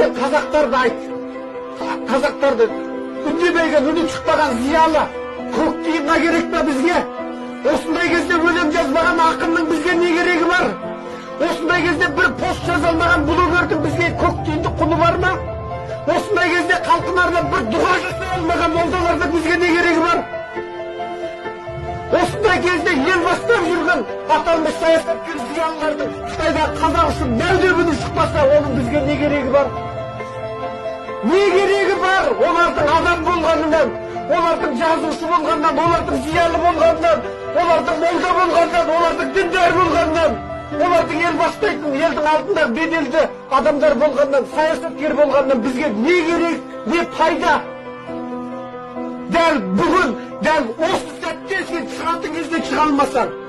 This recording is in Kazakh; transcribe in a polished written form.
Сен қазақтарды айт, қазақтарды үндемеген, үні шықпаған зиялы көк тиынға керек па бізге? Осындай кезде өлең жазбаған ақынның бізге не керегі бар? Осындай кезде бір пост жаза алмаған блогердің бізге көк тиындық құны бар ма? Осындай кезде халқына арнап бір дұға жасай алмаған молдалардың бізге не керегі бар? Осындай кезде ел бастап жүрген аталмыш саясаткер зиялылардың Қытайдағы қазақ үшін мәу үні шықпаса, оның бізге не керегі бар? Не керегі бар олардың адам болғанынан, олардың жазушы болғанынан, олардың зиялы болғанынан, олардың молда болғанынан, олардың діндар болғанынан, олардың ел бастайтын, елдің алдында беделді адамдар болғаннан, саясаткер болғаннан бізге не керек, не пайда? Дәл бүгін, дәл осы сәтте сен шығатын кезде шыға алмасаң.